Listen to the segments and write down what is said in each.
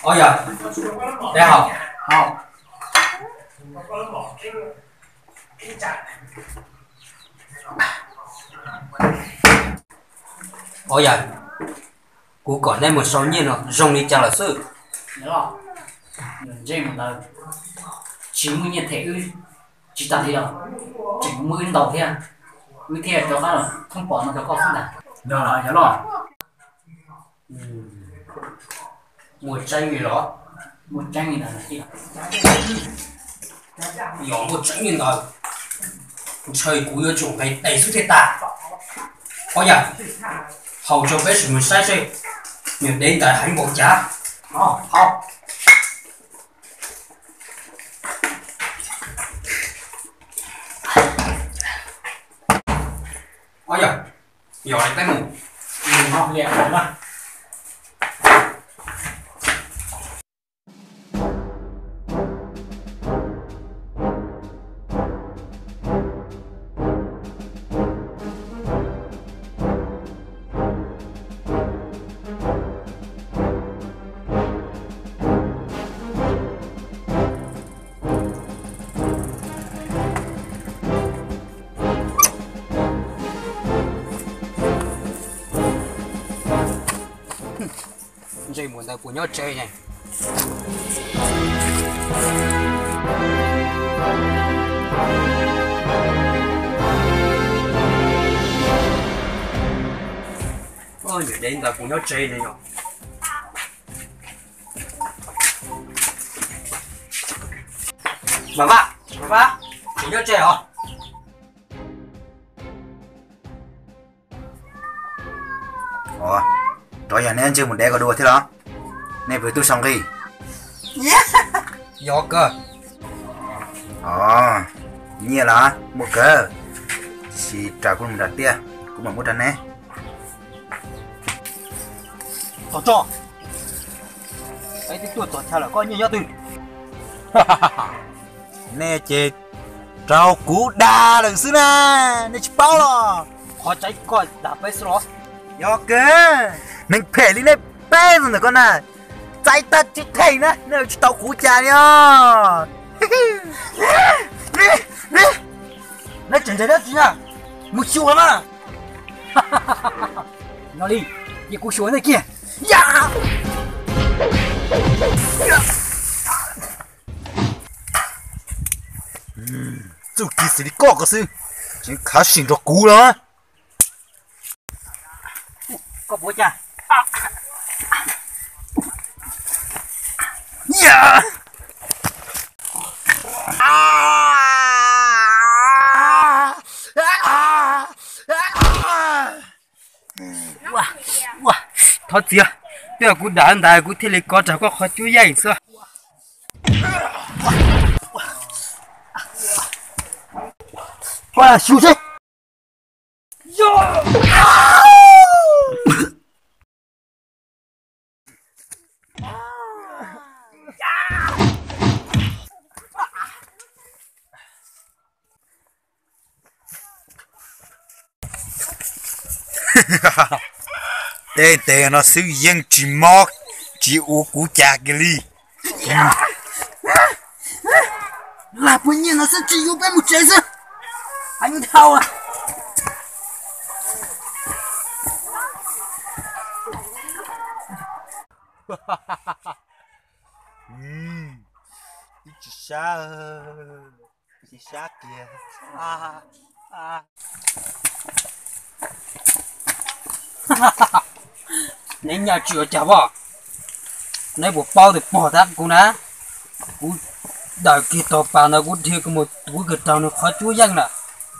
Ov yog, dab hau. Ov yog, kuv kom neb mus sau nyiaj no zoo li cas lawm xwb? Tsis muaj nyiaj them wb tsis tas li los tseem muaj wb ntau thiab, wb thiaj rov qab los thoob pom no rau koj xwb ntag. Yog los yog los. Muaj tseeb li los? Muaj tseeb li ntawd. Yog muaj tseeb li ntawd, ntshe kuv yuav tsum nqis tes xwb thiaj tas. Ov yog, haus tso peb sim mus saib seb nyuag dev ntawd heev npaum cas. Ov yog, yog li peb mus. Ntsej muag ntawd puas nyob tsev ne? Niam dev ntawd puas nyob tsev ne yog? Mas Vaj, Mas Vaj, puas nyob tsev os? Rov yog neb ntsej muag dev ko dua thiab los? Nej pw tuaj sau nqi. Yog kawg. Nyiaj los muaj kawg, tiam sis ras kuv mus nram tiaj kuv mam muab rau neb. Tom tso, peb twb tuaj txog chaw lawm koj nyiaj nyob twg? Nej ces raug kuv dag lawm xwb na, nej tsis paub los? Qhov tseeb koj dag peb xwb los? Yog kawg, neeg phem li nej peb ntawm koj na, txais tag tsis theem na, nej tsis tau kuv cas li os. Neb tseem nrhiav dab tsi na? Mus xyuas mas. No li, cia kuv xyuas nej kiag. Txuj ci xws li koj ko xwb, tseem khav sim nrog kuv los. Koj puas cas? Thov txim, twb yog kuv dag ntawd kuv thiaj li kov raug koj qhov cuab yeej xwb. Koj lam xyuas seb. Tej ntev no xwb yeej tsis mob, tsis ua kuv cas kiag li. Lam puas nyiaj no xwb tsis yuav peb mus tsev xwb. Hais lus dhau. Twb tsis sab, tsis sab kiag. Neb nyob tsis ua cas pom, neb puas paub tias pog tab kuv na, kuv daws kiag tog pas ntawd kuv dhia kuv mus kuv kawg raug nws qhov cuab yeej na,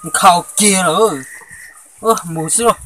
nkhaus kiag lawm. Mus xwb lauj.